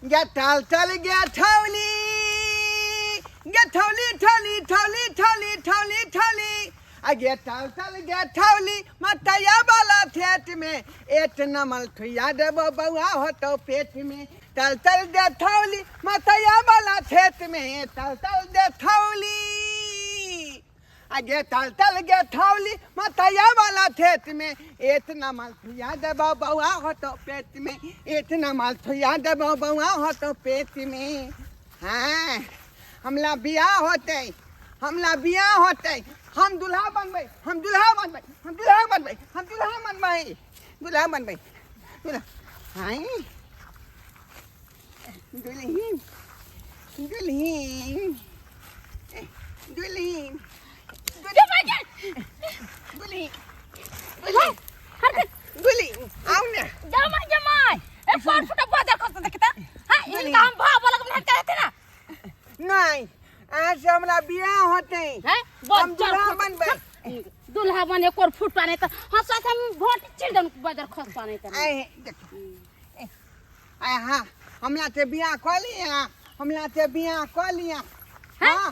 गे टल टल गे ठौली, गे ठौली ठौली ठौली ठौली ठौली ठौली, आ गे टल टल गे ठौली मतैया वाला थेट में एट नमल थुइया देबो बौआ होतौ पेट में। टल टल गे ठौली मतैया वाला थेट में टल टल गे ठौली, आ गे टल टल गे ठौली मतैया वाला थेट में इतना माल थुइया देबो बौआ होतौ पेट में, इतना माल थुइया देबो बौआ होतौ पेट में। हाँ हमला बियाह होतै, हमला बियाह होतै, हम दुल्हा बनबै, हम दुल्हा बनबै, हम दुल्हा बनबै, हम दुल्हा बनबै, दुल्हा बनबै, दुल्हा। हाँ दुल्हीन दुल्हीन दुल्हीन दुल्हीन दुल्हीन आउ ने। जमाई जमाई ए फोन फुटा बाजार खर्च देखता। हां, इनका हम भाव वाला नहीं कहते ना। नहीं, आज हमरा बियाह होतै। हैं? हम दुल्हा बनबै। दुल्हा बने कोर फुट पाने त हंसा हम भोट चिल दन बाजार खर्च पाने त। आए देखो, आए हाँ हमरा से बियाह कऽ लिया, हमरा से बियाह कऽ लिया। हाँ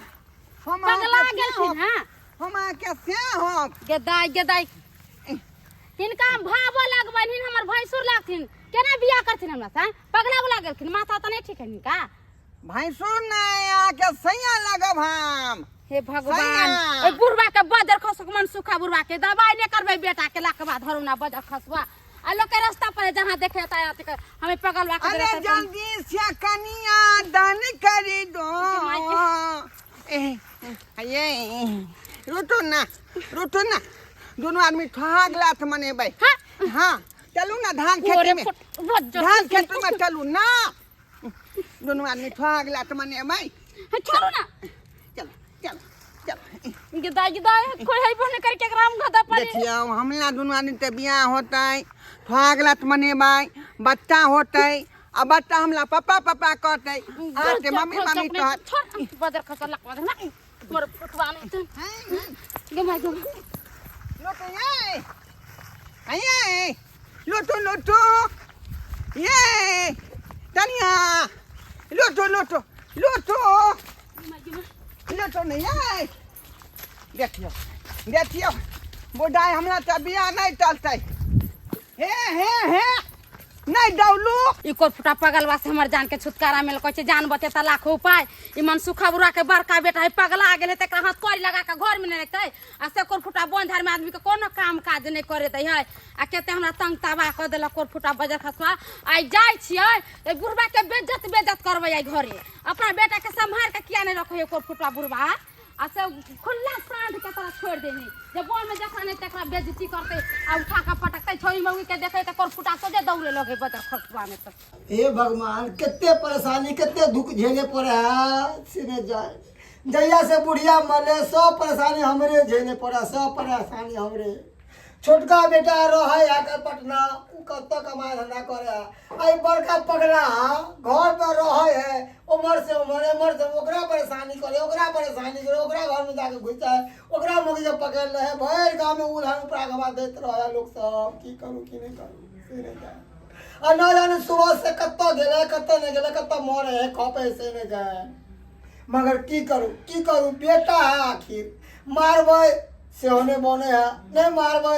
हम पगला गेलखिन। हां हम अहाँके से हम गेदाइ गेदाइ हिनका हम भावो लगबनि, हमर भैंसुर लगथिन, केना बियाह करथिन हमरा से? पगला उगला गेलखिन, माथा तऽ नहीं ठीक है हिनका। भैंसुर नहीं, अहाँके सैया लगब हम। हे भगवान, ओइ बुढ़वा के बजर खसक मन सुखा बुढ़वा के दवाई नहीं करबै बेटा के लाख बाद धरू ना बजर खसवा आ लोग के रास्ता पर जहाँ देखे ता हमें पगलवा के। अरे जल्दी से कनिया दान करी दो। ये रुटू ना, रुटू ना, दोनों आदमी ठहाग लात मनेबै। हाँ चलू ना धान खेत में, धान खेत में चलू ना, दोनों आदमी ठहाग लात मनेबै। छोड़ू ना। चलो चलो चलो। गिदा गिदा कोई है बने करके ग्राम गदा पानी। देखियो हमला दोनों आदमी ते बियाह होतै, ठहाग लात मनेबै, बच्चा होतै, आ बच्चा हमला पापा पापा कहतै, अहाँके मम्मी मम्मी कहत। छोड़ बजर खसल लकवा दे ना मोर फुटवा नहीं तो गे my गे। लोटो ये ये लोटो लोटो ये तनिया लोटो लोटो लोटो लोटो नहीं ये। देखियो देखियो बुढ़ाई हमरा तऽ बियाह नहीं चलतै। हे हे हे नहीं डौलू। ई कोर फुटा पगलवा से हमर जान के छुटकारा मिल कहै छै, जान बचे त लाखो उपाय। ई मनसुखा बुढ़ा के बड़का बेटा है, पगला गेल है, तकरा हाथ कौड़ी लगा के घर में नहीं रखतै। आ से कोर फुटा बन झाड़ में आदमी के कोनो काम काज नहीं करे दै है। आ केते हमरा तंग तबाह कऽ देलक कोर फुटा बजर खसवा। आइ जाइ छियै ए बुढ़बा के बेज्जत बेज्जत करबै आइ घरे। अपना बेटा के सम्हार के किया नहीं रखै कोर फुटा बुढ़बा? आ से खुला साँझ के तरह छोड़ देनी जे बन में जखन नहीं तकरा बेइज्जती करते आ उठा के पटकते। छोरी मौगी के देखे त कोर फुटा सोझे दौड़े लगे बजर खसवा में। तो हे भगवान, कते परेशानी कते दुख झेले पड़े है से नहीं जाए। जहिया से बुढ़िया मरले सब परेशानी हमरे झेले पड़े, सब परेशानी हमरे। छोटका बेटा रहे आकर पटना, उ कत कमाए धंधा करे है। आई बड़का पगला घर पर रहे है, उमर से उमर एमहर से ओकरा परेशानी करे, ओकरा परेशानी करे, ओकरा घर में जाके घुसता है, ओकरा मुखी के पकड़ ले है। भरि गाँव में उलहन उपरा गवा दैत रहे है लोग सब। की करू की नहीं करू से नहीं जाए। आ न जाने सुबह से कतऽ गेलै कतऽ नहीं गेलै, कतऽ मरे है खपे से नहीं जाए। मगर की करू की करू, बेटा है आखिर, मारबै सेहो नहि बनै है, नहि मारबै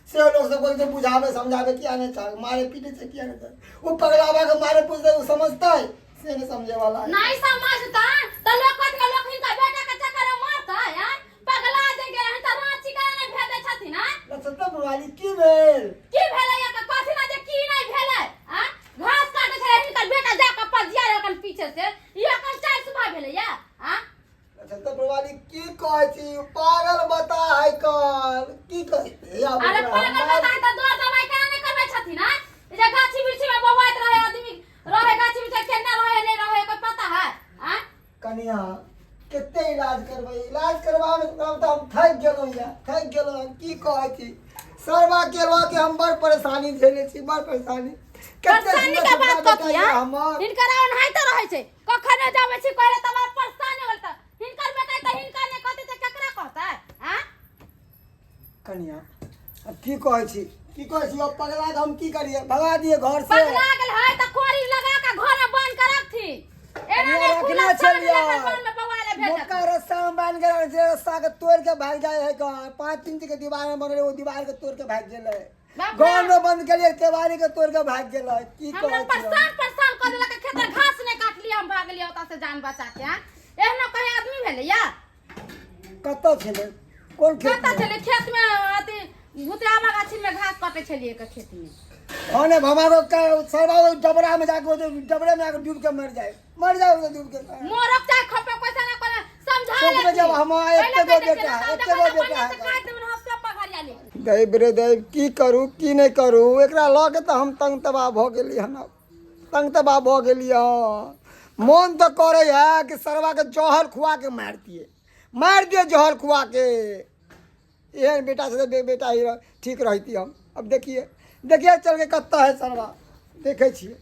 सेहो लोग सब बोलते बुझाबै समझाबै किया नहीं चाहे, मारे पीटे से किया नहीं चाहे। वो पगलावा के मारे पूछते वो समझता है से नहीं समझे वाला है। नहीं समझता तो लोग कहत के लोग हिनका बेटा के चक्कर में मारता यार पगला जे गेल हन त रांची का नहीं भेजै छथिन। हां लक्षण बुढ़वाली की भेल? की भेलै या त कथि ना जे की नहीं भेलै? हां घास काटे छलै हिनकर बेटा जाके पजिया रहल पीछे से, ई अखन चाय सुबह भेलै या। हां लक्षण बुढ़वाली की कहै छी, पागल बता है कल की कहै? अरे पागल बता त दो दवाई केना नहीं करबै छथिन? हां ई जे गाछी वृक्षी में बौआइत रहे आदमी रहे गाछी वृक्षी केना रहे नहीं रहे कोई पता है? हां कनिया कते इलाज करबै, इलाज करबामे तऽ हम थाकि गेलहुँ यऽ, थाकि गेलहुँ। की कहै छी, सरवा के लऽ के हम बड़ परेशानी झेलै छी, बड़ परेशानी। परेशानी के बात कथी है हमर? हिनकर ओनाहिते रहै छै, कखनो जाबै छी कहले तऽ हमरा परेशानी होल तऽ हिनकर बेटा तऽ हिनकर नहि कहतै तऽ केकरा कहतै? हां कनिया अब की कहै छी, की कहै छी, अब पगला के हम की करिए, भगा दिए घर से? पगला गेल है तऽ कोरी लगा के घर में बंद करा। बने छलै रस्सा के तोड़ि के भागि जाइ है कऽ 5 इंच के दीवार में बनल, ओ दीवार के तोड़ि के भागि गेलै। बाप रे। घर में बंद केलियै, केवाड़ी के तोड़ि के भागि गेलै। की हमरा कहै छी हम? परेशान परेशान कऽ देलक। खेत में घास नहीं काटलियै, हम भाग लियै ओतऽ से जान बचा के। आँ? एहनो कहीं आदमी भेलै या? कतऽ छलै, कोन खेत कतऽ में? छलै खेत में, अथी भुतरामा गाछी में घास काटे छलियै के खेत में। हाँ ने हमारो का सरवा ओहि डबरा में जाके, ओहि डबरे में जाके डूब के मर जाए, मर जाए ओहि डूब के। मोरक चाहे खपे, पैसा ना कोना समझा सोच ले। में जब हम एते गो बेटा है, एते गो बेटा है। काट देबन हम सब पघरिया ले। दैव रे दैव, की करू की नहि करू? एकरा लऽ के तऽ हम तंग तबाह भऽ गेली हन, आब तंग तबाह भऽ गेली हँ। मोन तऽ करै है कि सरवाके जहर खुआ के मारि दिए, मारि दिए जहर खुआ के। एहन बेटा से बेटा ही ठीक रहती हम। अब देखिए देखिए, चल के कत्ता है सरवा, देखै छियै।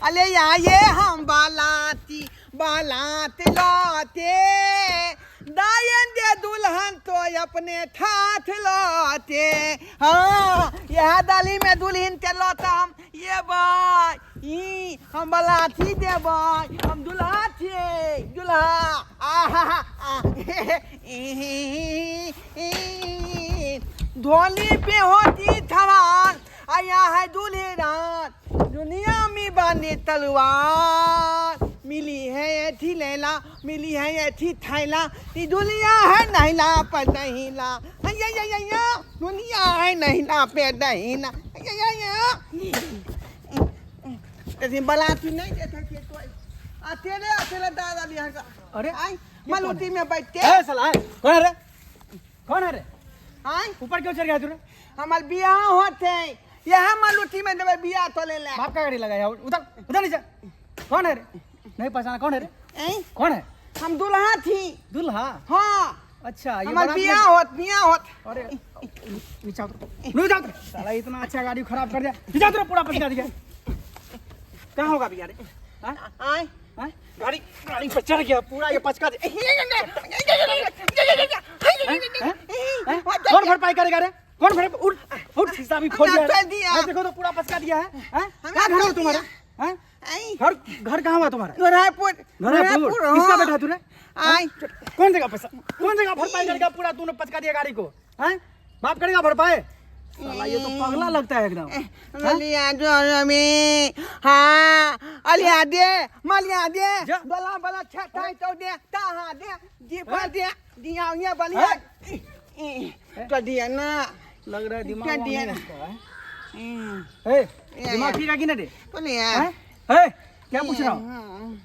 अरे आये हम बालाती बालात लाते, दायन दे दुल्हन तो अपने ठाठ लाते। हाँ, यह दाली में दुल्हन के लौता हम ये बाय ई हम बलाथी देबै, हम दुल्हा छियै दुल्हा। आहा, धोली पे होती थवार, आया है दूल्हे रात, दुनिया में बने तलवार, मिली है ऐठी लैला, मिली है ऐठी थैला, ई दुनिया है नहिला पर दहिला, अय्या, दुनिया है नहिला पे दहिला, अय्या। बलाती नहीं देते थे तो अकेले अकेले दादा लिया का। अरे आई मलूटी में बैठते। ए साला, ए, कौन है रे? कौन है रे? आई। ऊपर क्यों चढ़ गया तूने? हमार बियाह होते, यह मलूटी में देबै बियाह तो ले ले। बाप का गाड़ी लगाया? उधर उधर नीचे। कौन है रे? नहीं पहचाना? कौन है रे? ऐं? कौन है? हम दुल्हा थी। दुल्हा? हाँ। अच्छा, ये हमार बारात बियाह होत, बियाह होत। अरे नीचे उतरो, नीचे उतरो। साला इतना अच्छा गाड़ी खराब कर दिया। नीचे उतरो, पूरा पचका दिया। कहाँ होगा बिया रे? हाँ? आय। हाँ? गाड़ी गाड़ी पर चढ़ गया, पूरा ये पचका दिया। हैं? हैं? कौन भरपाई करेगा रे? कौन भर? उठ उठ, शीशा भी खोल हमने दिया चल दिया। है। देखो तो, पूरा पचका दिया है, हैं? हमने क्या घर चल है तुम्हारा, हैं? आई। घर घर कहाँ हुआ तुम्हारा? नोरापुर। नोरापुर? किसका बेटा तूने? आई। कौन देगा पैसा? कौन देगा भरपाई करेगा? पूरा तूने पचका दिया गाड़ी को, हैं? बाप करेगा भरपाई? साला ये तो पगला लगता है एकदम। मलिया जो में, हाँ, अलिया दे, मलिया दे। जा। बला बला छटाई तो दे, ताहा दे, दीपा दे, दिया ये बलिया तो दिया ना। लग रहा है दिमाग क्या वहाँ दिया नहीं ना? उसका, हैं? ए, दिमाग ठीक है कि नहीं रे? तो नहीं है। हैं? ए, क्या पूछ रहा हूँ?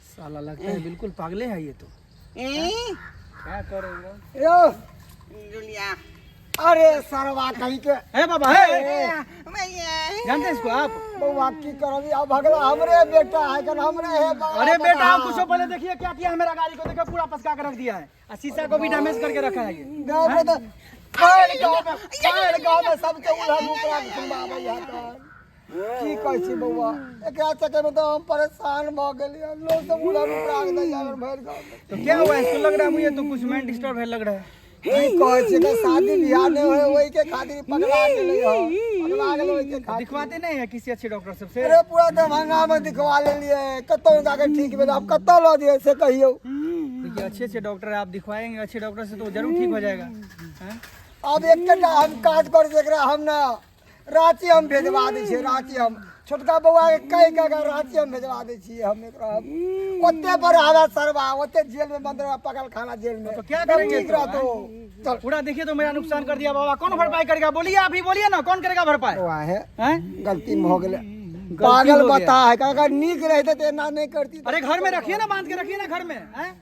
साला लगता है बिल्कुल पागले है ये तो। क्या करेगा? यौ। दुनिया। अरे सरवा कहीं के। हे बाबा, हे, हे। भैया। जानते हैं इसको आप? बौआ, की करब? अब भगला हमरे बेटा है कन, हमरे है बगला। अरे बेटा, बता। आप पूछो पहले, देखिए क्या किया है मेरा गाड़ी को। देखो, पूरा पचका के रख दिया है और शीशा को भी डैमेज करके रखा है ये। गाँव में तो भरि गाँव में, भरि गाँव में सबके उधर उपरा के सुनबाबै है। तऽ की कहै छी बौआ, एकरा चक्कर में तऽ हम परेशान भऽ गेलियै। लोग सब उधर उपरा के दैया भरि गाँव में। तो क्या हुआ इसको? लग रहा है मुझे तो कुछ माइंड डिस्टर्ब है लग रहा है। की कहै छी कि शादी बियाह नहि होय, ओहि के खातिर पगला गेलै हँ, पगला गेलै ओहि के खातिर। दिखवाते नहीं है किसी अच्छे डॉक्टर सबसे? अरे पूरा दरभंगा में दिखवा लेलियै, कतौ जाके ठीक भेल। आब कतऽ लऽ जइयै से कहियौ। देखिए, अच्छे अच्छे डॉक्टर है, आप दिखवाएंगे अच्छे डॉक्टर से तो जरूर ठीक हो जाएगा, हैं? आब एकटा हम काज करै छी, एकरा हम ने राँची हम भेजवा दै छियै। राँची हम छोटका बौआ के कहि कऽ के राँची हम भेजवा दै छियै। हम एकरा ओते पर आवा सरवा, ओते जेल में बंद रहा, पकड़ खाना जेल में। तो क्या तब करेंगे ठीक तो, रहतो। चल। पूरा देखिए तो मेरा नुकसान कर दिया बाबा। कौन भरपाई करेगा? बोलिए, आप ही बोलिए ना, कौन करेगा भरपाई? बौआ है। हैं? गलती में हो गेलै, पागल हो गया। बता है, अगर नीक रहते तऽ एना नहि करती। अरे घर में रखिए ना, बांध के रखिए ना घर में, हैं?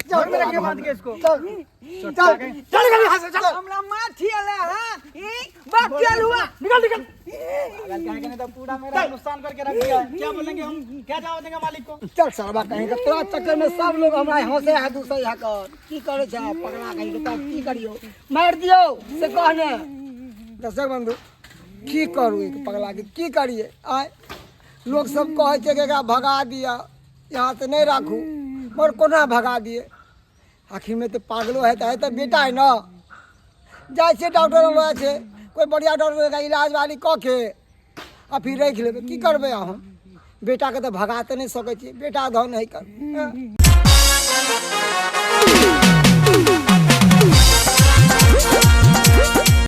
घर में रखिए बांध के इसको। चल चल चल निकल यहाँ से, चल। हमरा माथी अले हां, ई बाप चल हुआ। निकल निकल। पागल क्या कहने, तो पूरा मेरा नुकसान करके रख दिया है। क्या बोलेंगे हम? क्या जवाब देंगे मालिक को? चल सरवा कहीं के, तोरा चक्कर में सब लोग हमरा हंसे है, दूसरे है कर की करे छै पगला कहीं के। तब की करियो, मारि दियौ से कहने। दर्शक बंधु, की करू ई पगला के? की करिए आय? लोग सब कहै छै कि एकरा भगा दिअ यहाँ से, नहि राखू। मगर कोना भगा दिए? आखिर में तऽ पागलो है तऽ है तऽ बेटा है न। जाइ छियै डॉक्टर लग, लऽ जाइ छै कोइ बढ़िआँ डॉक्टर, एकरा इलाज वाली कऽ के आ फिर राखि लेबै। की करबै हम? बेटाके तऽ भगा तऽ नहि सकै छियै। बेटा धन है कर।